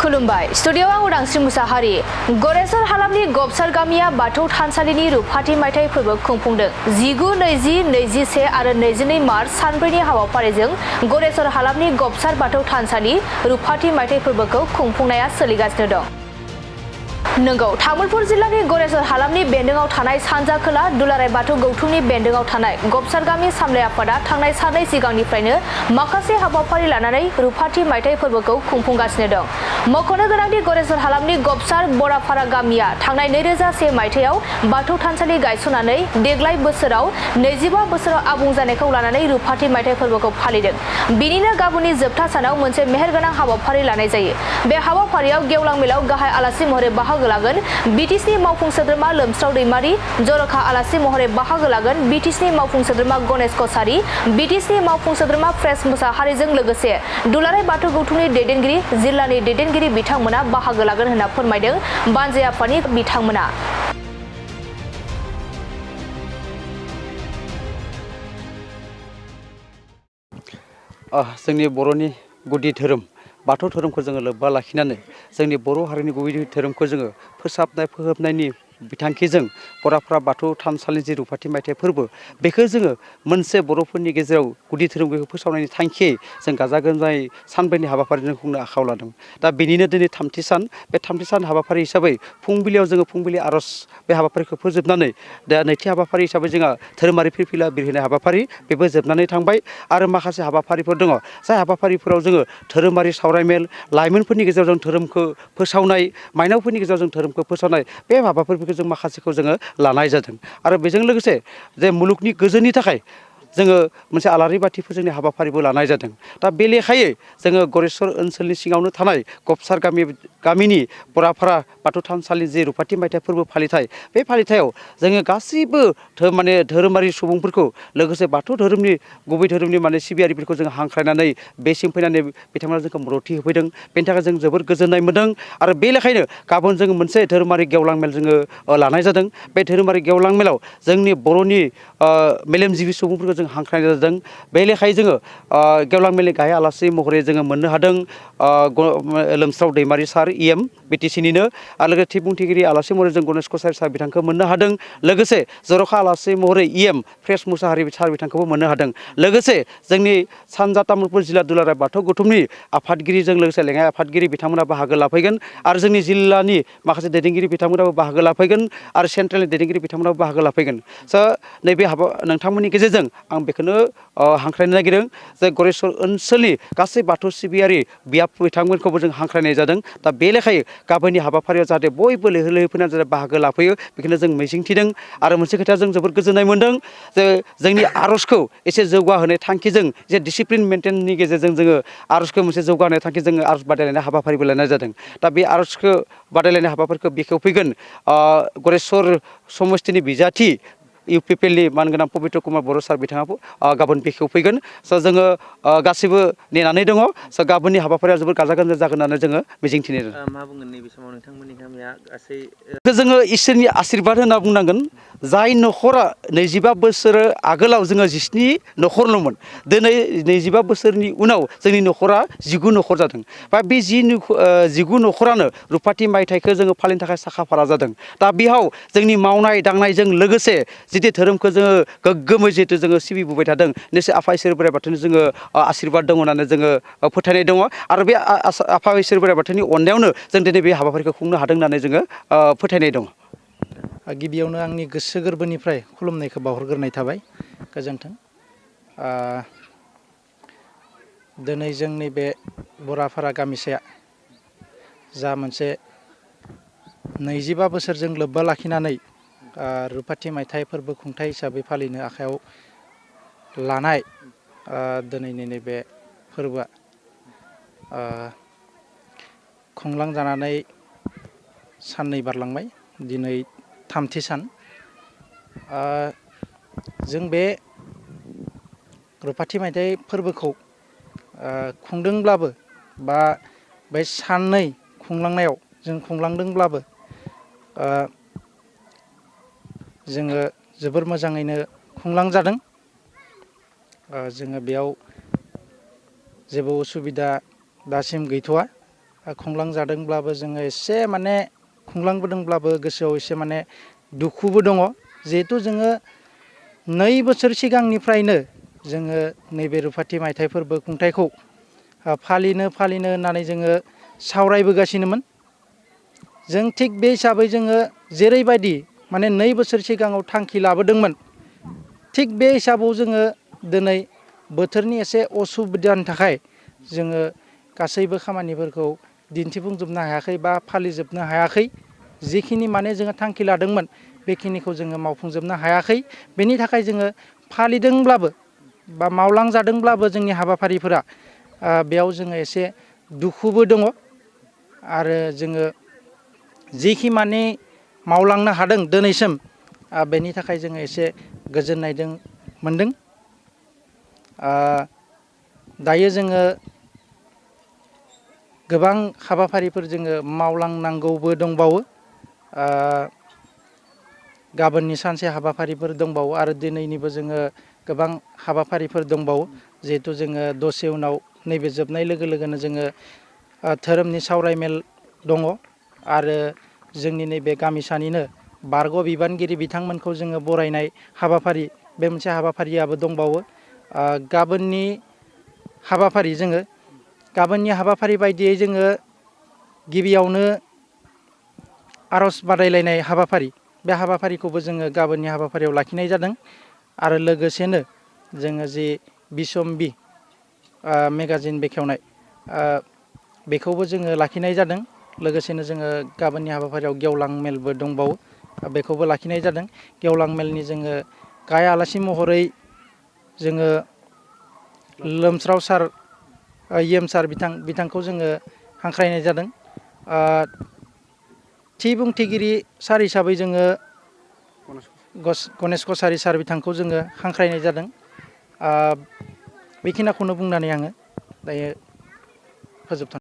खुलुमबाय स्टुडिअ आं उदांस्रि मुसाहारि गरेसर हालामनि गबसार गामिया बाथौ थानसालिनि रुफाथि मायथाइ फोरबो खुंफुंदों 19, 20, 21 आरो 22 मार्च सानब्रैनि हाबाफारिजों गरेसर हालामनि गबसार बाथौ थानसालि रुफाथि मायथाइ फोरबोखौ खुंफुंनाया सोलिगासिनो दं। नंगौ तामुलपुर जिल्लानि गरेसर हालामनि बेन्दोंआव थानाय सानजा खोला दुलाराय बाथौ गौथुमनि बेन्दोंआव थानाय गबसार गामि सामलाय आफादा थांनाय साननै सिगांनिफ्रायनो माखासे हाबाफारि लानानै रुफाथि मायथाइ फोरबोखौ खुंफुंगासिनो दं। मख'नो गोनांदि गरेसर हालामनि गबसार बराफारा गामिया थांनाय 2001 मायथाइयाव बाथौ थानसालि गायसननानै देग्लाय बोसोराव 25 बोसोराव आबुं जानायखौ लानानै रुफाथि मायथाइ फोरबोखौ फालिदों। बिनिनो गाबोननि जोबथा सानाव मोनसे मेहेरगोनां हाबाफारि लानाय जायो। बे हाबाफारियाव गेवलां मेलाव गाहाय आलासि महरै बाहागो लागोन बिटिसिनि मावफुं सोद्रोमा लोमस्राव दैमारि, जर'खा आलासि महरै बाहागो लागोन बिटिसिनि मावफुं सोद्रोमा गणेश कसारी, बिटिसिनि मावफुं सोद्रोमा प्रेस मुसाहारिजों लोगोसे दुलाराय बाथौ गौथुमनि दैदेनगिरि, जिल्लानि दैदेनगिरि बिथांमोना बाहागो लागोन होनना फोरमायदों बानजाय आफादनि बिथांमोना। जोंनि बर'नि गुदि धोरोम बाथौ धोरोमखौ जोङो लोब्बा लाखिनानै जोंनि बर' हारिनि गुबै धोरोमखौ जोङो फोसाबनाय फोहोबनायनि बिथांखिजों बराफारा बाथौ थानसालिनि जि रुफाथि मायथाइ फोरबो बेखौ जोङो मोनसे बर'फोरनि गेजेराव गुदि धोरोमखौ फोसावनायनि थांखियै जों गाजा गोमजायै सानब्रैनि हाबाफारिजों खुंनो आखायाव लादों। दा बेनिनो दिनै थामथि सान बे थामथि सान हाबाफारि हिसाबै फुंबिलियाव जोङो फुंबिलि आर'ज बे हाबाफारिखौ फोजोबनानै दा नैथि हाबाफारि हिसाबै जोंहा धोरोमारि फिरफिला बिरहोनाय हाबाफारि बेबो जोबनानै थांबाय आरो माखासे हाबाफारिफोर दङ जाय हाबाफारिफोराव जोङो धोरोमारि सावरायमेल, लाइमोनफोरनि गेजेराव जों धोरोमखौ फोसावनाय, माइनावफोरनि गेजेराव जों धोरोमखौ फोसावनाय बे हाबाफारिफोरखौ जों माखासेखौ जोङो लानाय जादों। आरो बेजों लोगोसे जे मुलुगनि गोजोननि थाखाय जोङो मोनसे आलारि बाथि फोजोंनाय हाबाफारिबो लानाय जादों। दा बे लेखायै जोङो गरेस्वर ओनसोलनि सिङावनो थानाय गबसार गामिनि बराफारा बाथौ थानसालि जि रुफाथि मायथाइ फोरबो फालिथाय बे फालिथायाव जोङो गासैबो धोरोमारि सुबुंफोरखौ लोगोसे बाथौ धोरोमनि गुबै धोरोमनि सिबियारिफोरखौ जों हांख्रायनानै बेसिम फैनानै बिथांमोना जोंखौ मददथि होफैदों। बेनि थाखाय जों जोबोर गोजोननाय मोन्दों आरो बे लेखायनो गाबोन जोङो मोनसे धोरोमारि गेवलां मेल जोङो लानाय जादों। बे धोरोमारि गेवलां मेलाव जोंनि बर'नि मेलेमजिबि सुबुंफोरखौ जों हांख्रायनाय जादों। बे लेखायै जोङो गेवलां मेलनि गाहाय आलासि महरै जोङो मोननो हादों लोमस्राव दैमारि सार EM बिटिसिनिनो आरो लोगोसे थि बुंथिगिरि आलासि महरै जों गणेश कसारी सार बिथांखौ मोननो हादों। लोगोसे जर'खा आलासि महरै EM प्रेस मुसाहारि सार बिथांखौबो मोननो हादों। लोगोसे जोंनि सानजा तामुलपुर जिल्ला दुलाराय बाथौ गौथुमनि आफादगिरिजों लोगोसे लेङाइ आफादगिरि बिथांमोना बाहागो लाफैगोन आरो जोंनि जिल्लानि माखासे दैदेनगिरि बिथांमोनाबो बाहागो लाफैगोन आरो सेन्ट्रेलनि दैदेनगिरि बिथांमोनाबो बाहागो लाफैगोन। नैबे नोंथांमोननि गेजेरजों आं बेखौनो हांख्रायनो नागिरदों जे गरेस्वर ओनसोलनि गासै बाथौ सिबियारि बियाब बिथांमोनखौबो जों हांख्रायनाय जादों। दा बे लेखायै गाबोननि हाबाफारियाव जाहाथे बयबो लैहोर लैहोर फैनानै जाहाथे बाहागो लाफैयो बेखौनो जों मिजिंथिदों। आरो मोनसे खोथाया जों जोबोद गोजोननाय मोन्दों जे जोंनि आर'जखौ एसे जौगाहोनाय थांखिजों जे डिसिप्लिन मेनटेननि गेजेरजों जोङो आर'जखौ मोनसे जौगाहोनाय थांखि जोङो आर'ज बादायलायनाय हाबाफारिबो लानाय जादों। दा बे आर'जखौ बादायलायनाय हाबाफारिखौ बेखेवफैगोन गरेस्वर समस्तिनि बिजाथि UPPLनि मानगोनां पबित्र कुमार बर' सार बिथाङाबो गाबोन बेखेवफैगोन। जोङो गासैबो नेनानै दङ। गाबोननि हाबाफारिया जोबोद गाजा गोमजा जागोन होननानै जोङो मिजिंथिनो दं। मा बुंगोन नैबे समाव नोंथांमोननि गामिया गासै जोङो इसोरनि आशीर्बाद होनना बुंनांगोन। जाय न'खरा 25 बोसोर आगोलाव जोङो 17 न'खरल'मोन दिनै 25 बोसोरनि उनाव जोंनि न'खरा 19 न'खर जादों। बा बे 19 न'खरानो रुफाथि मायथाइखौ जोङो फालिनो थाखाय साखा फारा जादों। दा बेयाव जोंनि मावनाय दांनायजों लोगोसे जितु धोरोमखौ जोङो गोग्गोमै जिहेतु जोङो सिबिबोबाय थादों निसय आफा इसोर बोराइ बाथौनि जोङो आशीर्बाद दङ होननानै जोङो फोथायनाय दङ आरो बे आफा इसोर बोराइ बाथौनि अननायावनो जों दिनै बे हाबाफारिखौ खुंनो हादों होननानै जोङो फोथायनाय दङ। गिबियावनो आंनि गोसो गोरबोनिफ्राय खुलुमनायखौ बावहरग्रोनाय थाबाय। गोजोन्थों। दिनै जोंनि बे बराफारा गामिसाया जा मोनसे 25 बोसोरजों लोब्बा लाखिनानै रुफाथि मायथाइ फोरबो खुंथाइ हिसाबै फालिनो आखायाव लानाय दिनैनि नैबे फोरबोआ खुंलांजानानै साननै बारलांबाय। दिनै थामथि सान। जों बे रुफाथि मायथाइ फोरबोखौ खुंदोंब्लाबो बा बे साननै खुंलांनायाव जों खुंलांदोंब्लाबो जोङो जोबोर मोजाङैनो खुंलांजादों। जोङो बेयाव जेबो उसुबिदा दासिम गैथ'वा। खुंलांजादोंब्लाबो जोङो एसे माने खुंलांबोदोंब्लाबो गोसोआव एसे माने दुखुबो दङ जिहेथु जोङो 2 बोसोर सिगांनिफ्रायनो जोङो नैबे रुफाथि मायथाइ फोरबो खुंथायखौ फालिनो होननानै जोङो सावरायबोगासिनोमोन। जों थिग बे हिसाबै जोङो जेरैबायदि माने 2 बोसोर सिगाङाव थांखि लाबोदोंमोन थिग बे हिसाबाव जोङो दिनै बोथोरनि एसे असुबिदानि थाखाय जोङो गासैबो खामानिफोरखौ दिन्थिफुंजोबनो हायाखै बा फालिजोबनो हायाखै। जिखिनि माने जोङो थांखि लादोंमोन बेखिनिखौ जोङो मावफुंजोबनो हायाखै। बेनि थाखाय जोङो फालिदोंब्लाबो बा मावलांजादोंब्लाबो जोंनि हाबाफारिफोरा बेयाव जोङो एसे दुखुबो दङ आरो जोङो जिखि माने मावलांनो हादों दिनैसिम बेनि थाखाय जोङो एसे गोजोननायजों मोनदों। दायो जोङो गोबां हाबाफारिफोर जोङो मावलांनांगौबो दंबावो। गाबोननि सानसे हाबाफारिफोर दंबावो आरो दिनैनिबो जोङो गोबां हाबाफारिफोर दंबावो जिहेथु जोङो दसे उनाव नैबे जोबनाय लोगो लोगोनो जोङो धोरोमनि सावरायमेल दङ आरो जोंनि नैबे गामिसानिनो बारग' बिबानगिरि बिथांमोनखौ जोङो बरायनाय हाबाफारि बे मोनसे हाबाफारियाबो दंबावो। गाबोननि हाबाफारि बायदियै जोङो गिबियावनो आर'ज बादायलायनाय हाबाफारि बे हाबाफारिखौबो जोङो गाबोननि हाबाफारियाव लाखिनाय जादों आरो लोगोसेनो जोङो जि बिसम्बि मेगाजिन बेखेवनाय बेखौबो जोङो लाखिनाय जादों। लोगोसेनो जोङो गाबोननि हाबाफारियाव गेवलां मेलबो दंबावो बेखौबो लाखिनाय जादों। गेवलां मेलनि जोङो गाहाय आलासि महरै जोङो लोमस्राव सार EM सार बिथांखौ जोङो हांख्रायनाय जादों। थि बुंथिगिरि सार हिसाबै जोङो गणेश कसारि सार बिथांखौ जोङो हांख्रायनाय जादों। बेखिनिखौनो बुंनानै आङो दायो फोजोबथ'नाय